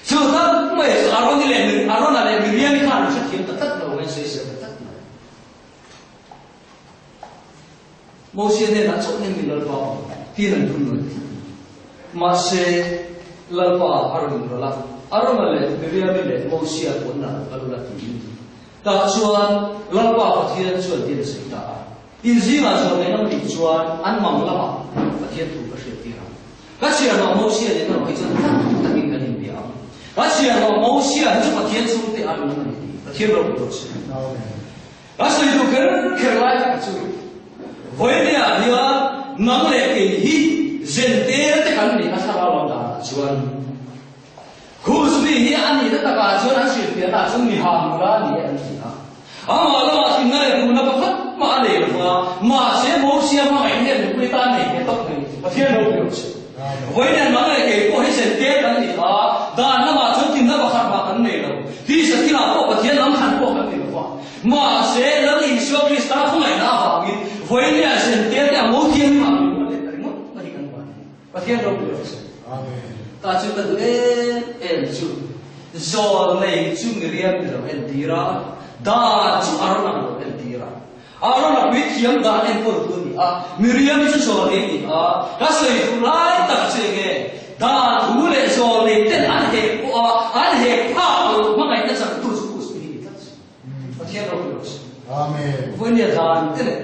Chu tak mai chu Aroni leh Arona leh Miriami khan an hrethiam ta tlat lo mai, sawisel ta tlat mai. Mosia hnenah chauh hian min Lalpa awm tiin an phun nawi tlat mai. Mahse Lalpa a rawn inrawlh a, Arona leh Miriami leh Mosia pawnna lo kal ula tiin. Tah chuan Lalpa Pathian chuan tin a sawi ta a. In zingah zawh leh lam nih chuan an mang lamah Pathian thu ka hriat tir ang. Ka chhiarhlawh Mosia nen erawh hi chuan tak takin kan inbia ang. Ka chhiarhlawh Mosia hi chu Pathian chhungte a rinawm a ni tih Pathian ropui rawh se. Ka sawi duh kher kher lai tak chu vawinia hian nang leh kei hi zentel te kan nih a thlarau lam danah chuan Khusmi hi a nihna takah chuan an hrilhfiahnaah chuan mi ha nula a ni e an ti a. Amah lamah thinna leh duhna pakhat mah a nei lova, mahse Mosia hmangaih hian mipui tan nei ve tawp mai. Pathian ropui rawh se. Vawiin nang leh kei pawh hi zentel kan ni a, dan lamah chuan thinna pakhat mah kan nei lo. Tisa thilah pawh Pathian lam thlan pawh kan ni lova. Mahse Lal Isua Krista khawngaihna avangin vawiin hian zentel te a mo thianghlim ah min ruat leh ta ringawt mai hi kan van ni. Pathian ropui rawh se. Ta chu ka duh em em chu zawl nei chu Miriam i lo entir a, dan chu Arona lo entir a. Arona puithiam dan enkawl tu a ni a, Miriam chu zawl nei a ni a. Ka sawi duh lai tak chu enge dan thu leh zawl nei ten an hek pawh a, an hek phak lo hmangaihna changtu chu Kus hi ni tlat si. Pathian ropui rawh se. Amen. Vawinia dan te leh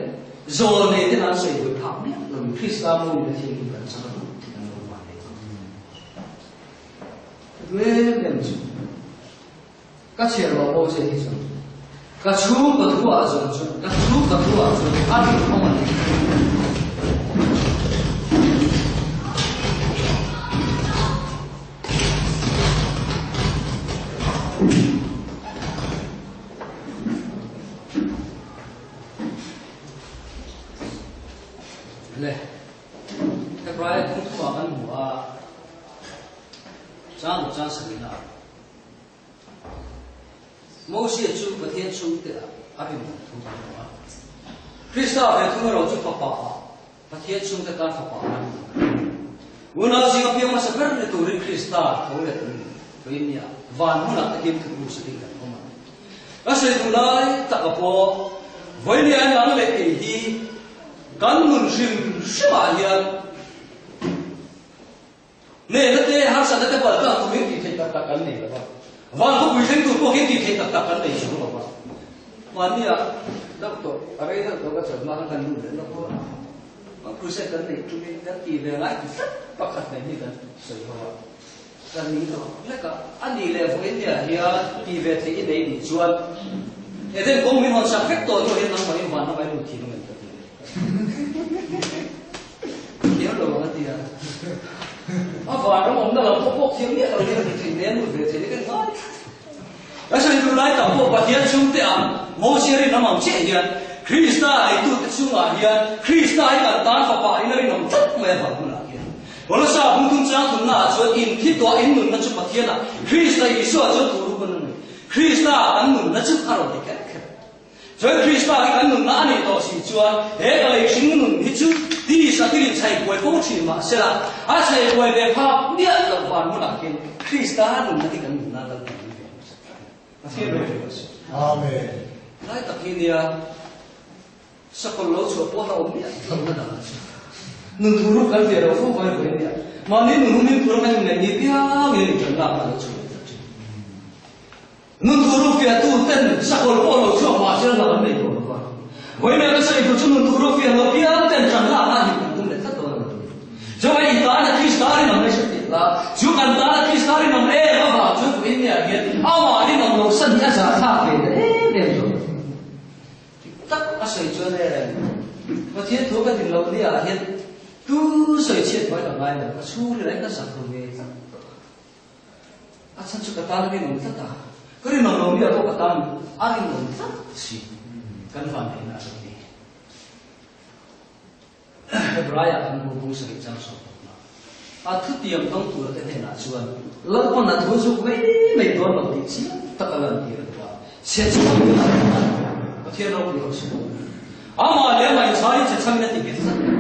zawl nei ten an sawi buai phak miah lo in Krista mu in Pathian hi kan chang a tih kan lo van leh ang. Ka duh em em chu ka chhiar loh bo che hi chuan ka chhung ka thu ah zawng chuan ka thu ka thu ah chuan a rinawm a ni. Le, Hebrai phung thumah kan hmu a, chang lo chang sarihna ah. Mosia chu Pathian chhungte ah a rinawm thu kan hmu a. Krista ve thung erawh chu fapa ah Pathian chhungte tan fapa a ni. Unau zinga piang hmasa ber ni turin Krista tho leh in thuin nia van hmunah te hian thutmu sakin kan awm a. Ka sawi duh lai taka pawh vawinia nang leh kei hi kan nun hrim hrimah hian Nehna te, harsatna te pawh tlang turin tih theih tak tak kan nei lo va. Van khawpui thleng tur pawh hian tih theih tak tak kan nei chung lo va. Mahnia deuh tawh, a rei deuh tawh ka chawlh hma khan kan lut leh lawk a. Kan crusade kan neih tumin kan tih ve ngai ti tlat pakhat mai hi kan sawi ho a. Kan ning lo lek a, a nih leh vawiin nia hian tih ve theih i nei nih chuan. Eden kawng min hawn sak vek tawh hnuah hian nangmahin van ram ai lut thin ang em ka ti a. Thiam lo ang a ti a. A van ram awmna lam pawh pawk thiam miah lo hian a ti thin nen lut ve thei te kan ngai. Ka sawi duh lai tak pawh Pathian chhungte ang Mosia rinawm ang chiah hian Krista neitute chungah hian Krista hi kan tan fapa in a rinawm tlat mai avang hunah hian Kolosa bung tum chang thumnaah chuan in thi tuah in nunna chu Pathianah Krista Isua chuan thu rup an nei. Krista kan nunna chu a rawn ti kher kher. Chuan Krista hi kan nunna a nih tawh si chuan he ka lei hring nun hi chu tisa thilin chhai buai fo thin mah sela, a chhai buai ve phak miah loh van hmunah hian Krista nunna hi kan nunna kal tih ve ang se. Pathian ropui rawh se. Amen. Lai tak hi nia sakawlh lo chhuah pawh a awm miah lohna dan chu. Nun thu ruk kan ve lo fo vai vawi nia. Mahni nun humin tur a kan inneih ni piangin a inṭan lak a lo chhuah leh ta thin. Nun thu ruk fiahtu ten sakawlh pawh lo chhuak mah se hlauh an nei tawh lo va. Vawiin ka sawi tur chu nun thu ruk fiah lo piang ten ṭan lak a him kan tum leh tlat dawn a lo ni. Chuan i tana Krista rinawm mai hre tih la, chu kan tana Krista rinawm em avang chuan vawiin niah hian amah rinawm lo san hi a zahthlak ve ta em em zawk. Dik tak a sawi chuan e, Pathian thu ka din loh niah hian tu sawi chhiat mai ka ngai lo, ka chhungril ah hian ka zak ru ve tlat tawh a. A chhan chu ka tan a rinawm tlat a, ka rinawm lo mi ah pawh ka tan a rinawm tlat si. Kan vanneihna a lo ni. Hebraiah kan bu bung sarih chang sawm pakna. A thutiam dawng tura te hnenah chuan Lalpawn a thu zuk mai mai dawn lo tih chiang tak a lantir a duh a, chhe chhuak in a rawn lan. Pathian ropui ho si. Amah leh amah inchhârin che chhangin a ti nghet tlat mai.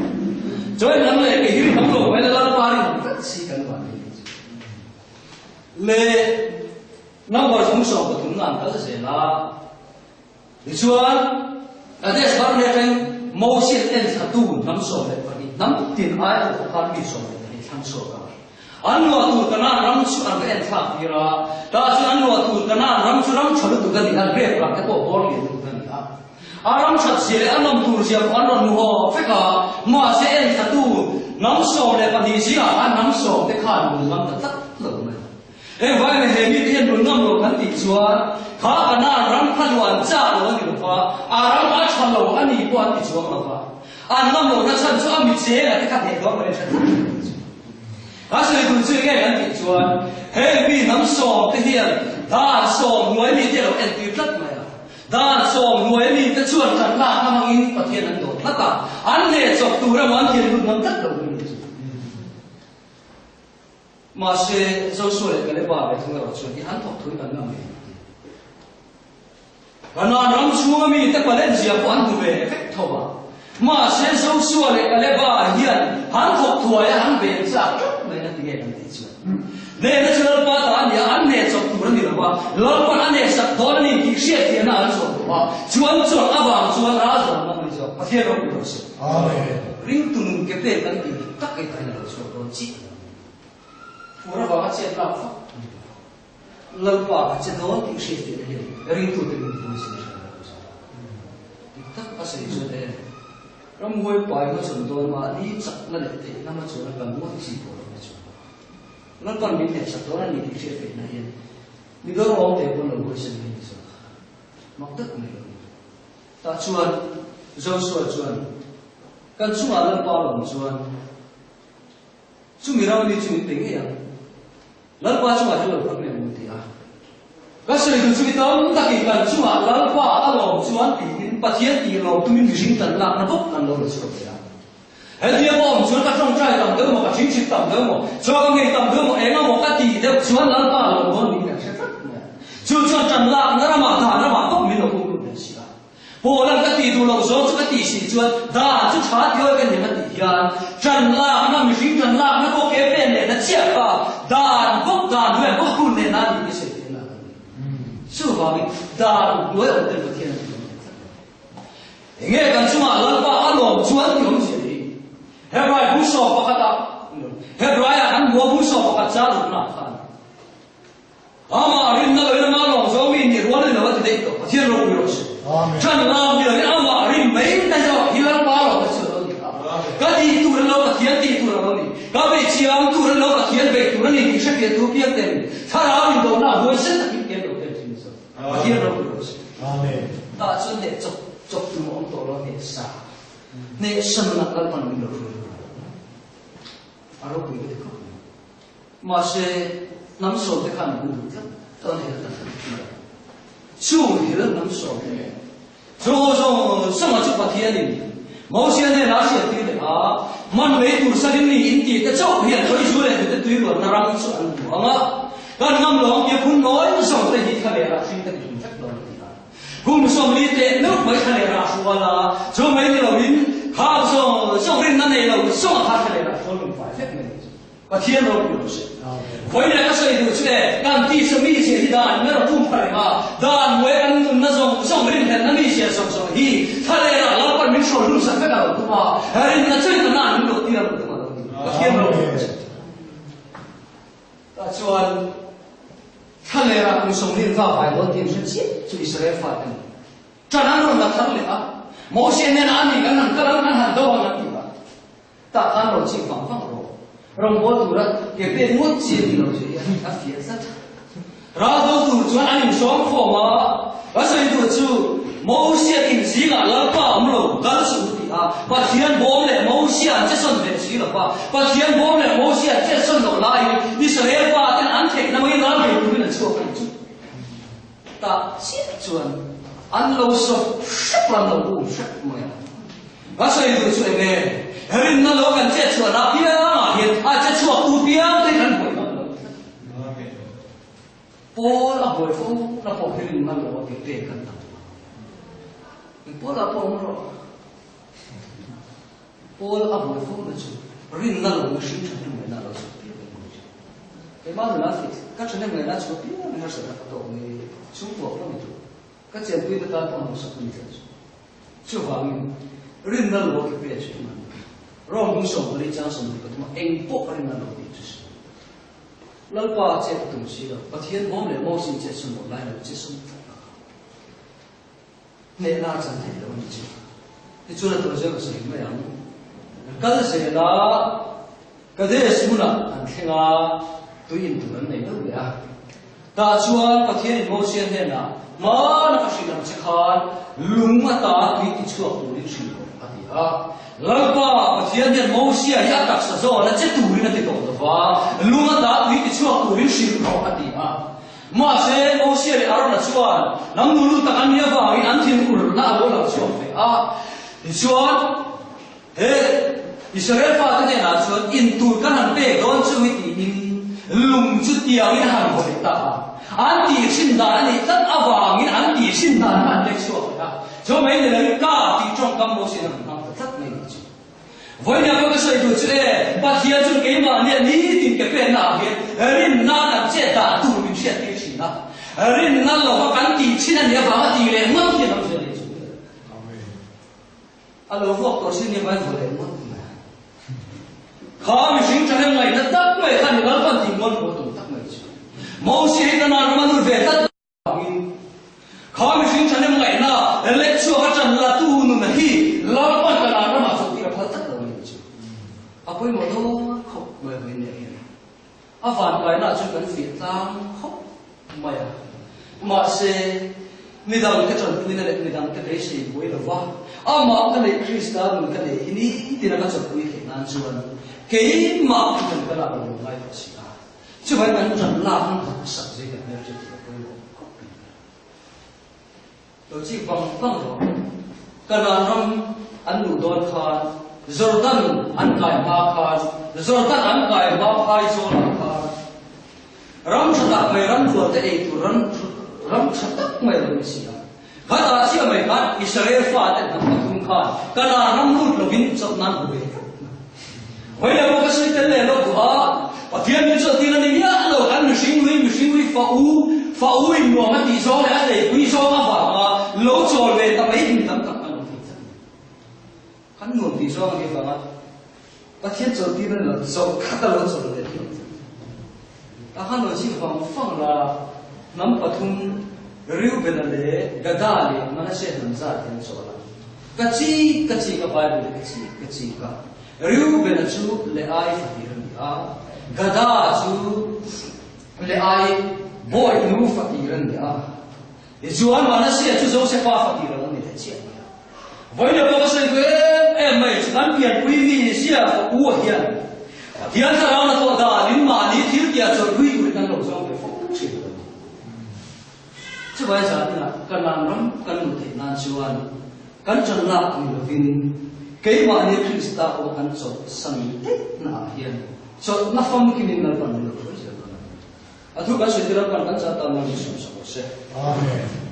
Chuan nang leh kei hi rinawm lo mai la Lalpa rinawm tlat si kan vân nei chu. Le number 13 na an kal zel a. Tichuan, Kadesh Barnea atangin Mosia'n en thlatu hnam 12, hnam tin aia upa khan mi 12 thlang chhuak a. An luah tur Kanaan ram chu an va en thlak tir a, tah chuan an luah tur Kanaan ram chu ram tha lutuk a ni a, grape rah te pawh bawr lian lutuk a ni a. A ram that zia leh a nawm tur zia pawh an rawn hmu haw vek a, mahse en thlatu hnam 12 zingah khan hnam sawm te khan lung ngam ta tlat lo mai. Engvangin he mite hian lung ngam lo kan tih chuan kha Kanaan ram kha luah an chak lo a ni lo va, a ram a tha lo a ni pawh an ti chuang lo va. An ngam lohna chhan chu a mi cheng a te kha hneh dawn mai hre tlat lo chu. A sawi tur chu enge kan tih chuan heng mi hnam sawm te hian dan sawm hnuai mi te a lo entir tlat mai a. Dan sawm hnuai mi te chuan tan lak na hmangin Pathian an dawt tlat a, an hneh chawp tur emaw an thian lut ngam tlat lo mai ni chu. Mahse Joshua leh Kaleba ve thung erawh chuan i han thawk thui kan ngam ve. Kanaan ram chhunga mite palen zia pawh an hmu ve vek tho a. Mahse, Josua leh Kaleba hian han thawk thuai a, han ven chak tlat mai na tinge kan tih chuan. Nehna chu Lalpa ta a ni a, an neh chawp tur a ni lo va, Lalpa'n a neh sak dawn a ni tih hriatfiahna an chawp tawh a, chu an chawlh avang chuan ral zawng ngam a ni zawk. Pathian ropui rawh se. Amen. Ringtu nun ke pen kan tih dik tak ei tahin a lo chhuak dawn chiah lo. Phur avanga chet lak vak a ni lo. Lalpa ka che dawn tih hriat fiahna hian ringtute min pui sin hran lo chu. Dik tak a sawi chuan e, ramhuai pai hmachhawn dawn mahni chakna leh theihna hmachhawn a kan ngawt chi pawh lo chu. Lalpa'n min hnehsak dawn a ni tih hriat fiahna hian mi dawr awm te pawn lo huaisen mai ni zawk. Mak tak mai lo ni. Tah chuan Joshua chuan kan chungah Lalpa lawm chuan chumi ram mi chu min pe ngei ang. Lalpa chungah thil lo phak mai ang ti a. Ka sawi duh chu mi tam takin kan chungah Lalpa a lawm chuan tiin Pathian tih lawm tumin mihring tan lakna bawk kan lo la chhuak leh a. Hetiang a awm chuan ka tawngtai tam deuh maw, ka thingthit tam deuh maw, chaw ka ngei tam deuh maw, eng emaw ka tih deuh chuan Lalpa a lawm dawn niin kan hre tlat mai a. Chu chuan tan lakna ramah dan ramah bawk min lo hung lut leh si a. Pawl-an ka tih duh loh zawng chu ka tih si chuan dan chu tha ti awi ka nem a tih hian ṭan lakna mihring ṭan lakna pawh ke pen lehna chiah kha dan bawk dan hnuaiah bawk hun lehna a ni tih sawi theihna a ni. Chuvangin dan hnuai awm ten Pathian a ti awm leh tlat lo. Enge kan chungah Lalpa a lawm chuan ti awmzia hi Hebrai bu sawm pakhatah Hebraiah kan hmu a bu sawm pakhat char ruknaah khan Amah rinna loin amah lawng zawng mi nih rual a ni lo a ti daih tawh. Pathian ropui rawh se. Ṭan lam ni loin amah rin mai na zawk hi Lalpa rawh ka chu a lo ni a. Ka tih tur a lo Pathian tih tur a lo ni. Ka beih chiang tur a lo Pathian beih tur a ni tih hrefiah tu piang ten Thlarau indawhna a huaisen takin pian lo ten thin zawk. Pathian ropui rawh se. Amen. Tah chuan hneh chawp chawp tum a awm tawh lo, hneh sa, hneh sanna Lalpan min lo hruai tur a ropui ka ti khawp mai. Mahse, hnam sawmte khan an duh tlat tawh a ni a kan ti a. Chung hil hnam sawmte nen Chu zawng zawnga chu Pathianin Mosia hnenah a hriattir leh a, Man mai tur sakin ni in tih te chauh hian Khawizu leh tute tui luanna ram chu an hmu ang a, kan ngam lo ang tia phun nawi zawng te hi thla leh rah hring ka ti hlum vek dawn a ti a. Kum 40 teh meuh mai thla leh rah hrual a, chu mai ni loin khang zawng zawng rinna nei lo zawnga kha thla leh rah hrual lung fai vek mai ni chu. Pathian ropui rawh se. Vawi leh ka sawi duh chu e, kan tisa mi zia hi dan mer a pum pha reng a, dan hnuai kan nunna zawng zawng rinhlenna mi zia zawng zawng hi thla lehah Lalpan min hrawl hlum sak vek a lo tum a, rinna chuin ka nan min lo tir a lo tum a lo ni. Pathian ropui rawh se. Tah chuan thla lehah kum 40 in va vai dawn tih an hre chiah chu Israel fate ni. Ṭan an rawn la thar leh a, Moses hnenah a ni kan han kal ang kan han do ang an ti a. Tah khan rawn chik vang vang rawh. Rawngbawl tura ke pek ngawt chi a ni lo chu hi a fiah tlat. Ral do tur chuan an insawm khawm a, ka sawi duh chu Mosia in zingah Lalpa awm lo kal suh u ti a, Pathian bawm leh Mosia an che sawn ve si lo va, Pathian bawm leh Mosia che sawn loh laiin Israel pa ten an theihna maiin ral ve turin an chhuak a ni chu. Tah chiah chuan an lo sawp hrep a, an lo um hrep mai a. Ka sawi duh chu eng nge? Rinna lo kan chet chhuahna piangah hian a che chhuak tu piang te kan buai ngam lo tlat. Paul a buai fo na pawh hi rinna lo a ke pek kan tam. Paul a pawh awm rawh. Paul a buai fo na chu rinna lo mihring thahnem ngaihna a lo chhuah piang em mai chu. Keimah nuna fix ka thahnem ngaihna a chhuah piang in harsatna ka tawk mai chhungkua pawh ni tur. Ka chenpui te tan pawh an hausak ni tlat chu. Chuvangin rinna lo a ke pe chu eng an ni. Rome bung 14 chang 23 ah eng pawh rinna lo tih chu sawi. Lalpa chet a tum si lo. Pathian bawm leh Moses chet sun loh lai lo che sun tlat a. Hnehna a chan theih loh a ni chu. Tichuan a tawi zawk a sawi mai ang. An kal zel a, Kadesh hmunah an thleng a, tui in tur an nei deuh leh a. Tah chuan Pathianin Mosia hnenah, Hmana ka hrilh ang che khan lung ata tui ti chhuak turin hrilh rawh, a ti a. Lalpa Pathian hian Mosia hi a taksa zawn a che turin a ti tawh lo va, lung ata tui ti chhuak turin hrilh rawh, a ti a. Mahse, Mosia leh Arona chuan hnam nulu tak an nih avangin an thinurna a lo lang chhuak ve a. Tichuan, he Israel fate hnenah chuan in tur kan han pek dawn chu hi tiin lung chu tiangin a han vaw leh ta a. An tihhrin dan a nih tlat avangin an tihhrin dan kha an lek chhuak leh a. Chu mai ni loin ka tih tawngkam Mosia'n a rawn hmang ta tlat mai nih chu. Vawinia pawh ka sawi duh chu e, Pathian chuan keimahnia nitin ke penna ah hian rinna kan chet dan tur min hriat tir thin a, rinna lova kan tih thin a nih avanga tih leh ngawt hian awmzia nei chu ber. A lo vuak tawh sin nia vai vuah leh ngawt mai a. Kha mihring thahnem ngaihna tak mai kha ni Lalpan tih ngawt haw tum tak mai chu. Mosia hi ka nan ram a lut ve tlat. Kha mihring thahnem ngaihna lek chhuak a ṭan la tu nun hi Lalpan ka nan ramah chawlh tir a phal tlat lo a ni chu. A pawimawh dawn khawp mai vawiin nia hian. A vankaina chu kan fiah tlang khawp mai a. Mahse, midangte ṭanpuina leh midangte beisei buai lo va, amah ka neih Krista nun ka neih hi nitin a ka chawlhpui theih nan chuan keimah hi kan ka lak lo ngai tawh si a. Chuvai kan ṭan lak an hlak sak zui kan hmel ṭhin tih a pawimawh khawp mai. Lo chik vang vang rawh. Kanaan ram an luh dawn khan Jordan an kai hma khan Jordan an kai hma phai zawlah khan ram ṭha tak mai ram rual te ei tur ram ram ṭha tak mai a lo ni si a. Khatah chiah mai khan Israel fate hnam pathum khan Kanaan ram lut lovin chawlh nan hmu ve tlat mai. Vawi leh pawh ka sawi tel leh lo duh a, Pathian min chawlh tir a ni miah lo, kan mihring lui mihring lui fa u, fa u in nuam a tih zawng leh a leipui zawng avanga lo chawl ve ta mai hmun tam tak kan awm thei tlat mai. Kan nuam tih zawng a nih avanga Pathian chawlh tir a ni lo, zawh khat a lo chawl ve tlat. Tah khan lo chik vang vang la, hnam pathum Reubena leh Gada leh Manasseh hnam zat hi an chawl a. Ka chik ka chik a Bible hi ka chik ka chik a. Reubena chu Leai fatir a ni a, Gada chu Leai bawihnu fatir a ni a. Tichuan Manasea chu Josefa fa tih lo a ni leh chiah mai a. Vawiin pawh ka sawi ve em em mai chu kan pianpui mi zia fa u ah hian Pathian thlarau na thawh dan in mahni thil tia chawlhpui turin kan lo zawng ve fo thin lo. Chuvai zanin ah Kanaan ram kan luh theih nan chuan kan ṭan lak ni lovin keimahni Krista pawh kan chawlh san daih na ah hian chawlhna famkim in Lalpan min lo hruai zel dawn a ni. A thu kan sawi tir Lalpan kan zat tan nan min sawmsak rawh se. Amen.